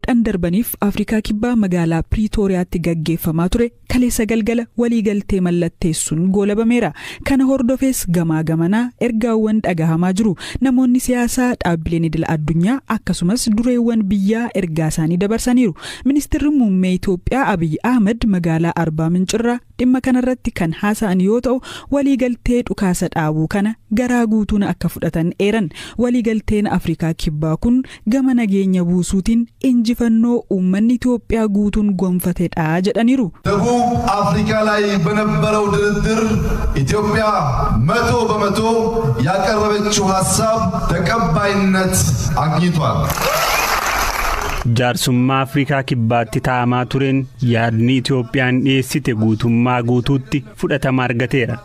10 darbaniif Afrikaa Kibbaa magaalaa Piriitooriyaatti gaggeeffamaa ture kaleessa galgala waliigaltee mallatteessuun goolabameera. Kana hordofees gamaa gamanaa ergaawwan dhagahamaa jiru. Namoonni siyaasaa, dhaabbileen idil addunyaa akkasumas dureewwan biyyaa ergaa isaanii dabarsaniiru. Ministeerri muummee Itoophiyaa Abiyyi Ahmad magaalaa Arbaa Mincirraa dhimma kanarratti kan haasa'an yoo ta'u, waliigaltee dhukaasa dhaabuu kana garaa guutuun akka fudhatan eeran. Waliigalteen Afrikaa Kibbaa kun gama nageenya buusuutiin injifannoo uummanni Itoophiyaa guutuun gonfatedha jedhaniiru. ደቡብ አፍሪካ ላይ በነበረው ድርድር ኢትዮጵያ 100% ያቀረበችው ሀሳብ ተቀባይነት አግኝቷል። Jaarsummaa Afrikaa Kibbaatti taa'amaa tureen yaadni Itoophiyaan dhiyeessite guutummaa guutuutti fudhatama argateera.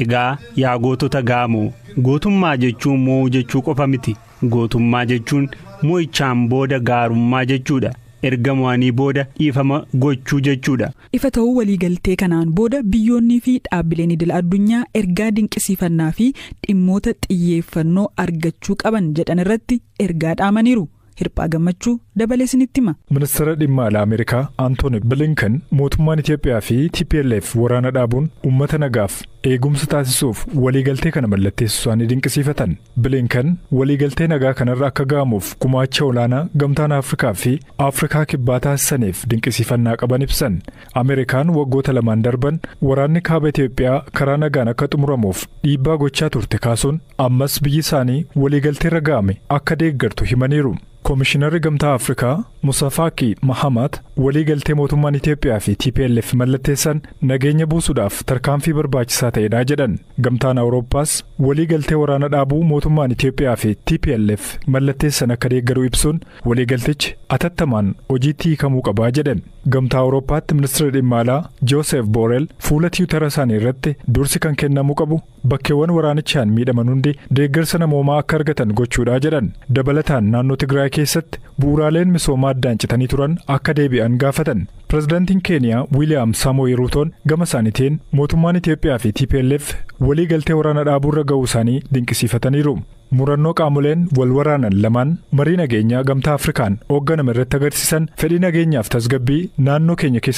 Egaa yaa gootota Gaamoo, gootummaa jechuun mo'uu jechuu qofa miti. Gootummaa jechuun mo'ichaan booda gaarummaa jechuudha. Erga mo'anii booda dhiifama gochuu jechuudha. Ifa ta'uu waliigaltee kanaan booda biyyoonnii fi dhaabbileen idil addunyaa ergaa dinqisiifannaa fi dhimmoota xiyyeeffannoo argachuu qaban jedhan irratti ergaa dhaamaniiru. Hirphaa Gammachuu dabalee isinitti hima. Ministeera dhimma alaa Ameerikaa Antooni Bilinkan mootummaan Itoophiyaa fi TPLF waraana dhaabuun uummata nagaaf eegumsa taasisuuf waliigaltee kana mallatteessuu isaanii dinqisiifatan. Bilinkan waliigaltee nagaa kanarra akka ga'amuuf gumaacha olaanaa gamtaan Afrikaa fi Afrikaa Kibbaa taasisaniif dinqisiifannaa qaban ibsan. Ameerikaan waggoota lamaan darban waraanni kaaba Itoophiyaa karaa nagaan akka xumuramuuf dhiibbaa gochaa turte kaasuun ammas biyyi isaanii waliigalteerra ga'ame akka deeggartu himaniiru. Koomishinarri Gamtaa Afrikaa Musaa Faaqii Mahamat waliigaltee mootummaan Itoophiyaa fi TPLF mallatteessan nageenya buusuudhaaf tarkaanfii barbaachisaa ta'edha jedhan. Gamtaan Awurooppaas waliigaltee waraana dhaabuu mootummaan Itoophiyaa fi TPLF mallatteessan akka deeggaru ibsuun waliigaltichi atattamaan hojiitti hiikamuu qabaa jedhan. Gamtaa Awurooppaatti ministeerri dhimma alaa Joosef Boorel fuula Tiwutara isaanii irratti dursi kan kennamuu qabu bakkeewwan waraanichaan miidhaman hundi deeggarsa namoomaa akka argatan gochuudha jedhan. Dabalataan naannoo Tigraay keessatti bu'uuraaleen misoomaa addaan citanii turan akka deebi'an gaafatan. Pireezidaantiin Keeniyaa Wiiliyaam Saamo'ee Ruutoon gama isaaniitiin mootummaan Itoophiyaa fi TPLF waliigaltee waraana dhaabuurra ga'uu isaanii dinqisiifataniiru. Murannoo qaamoleen wal waraanan lamaan marii nageenyaa Gamtaa Afrikaan hoogganame irratti agarsiisan fedhii nageenyaaf tasgabbii naannoo keenya keessatti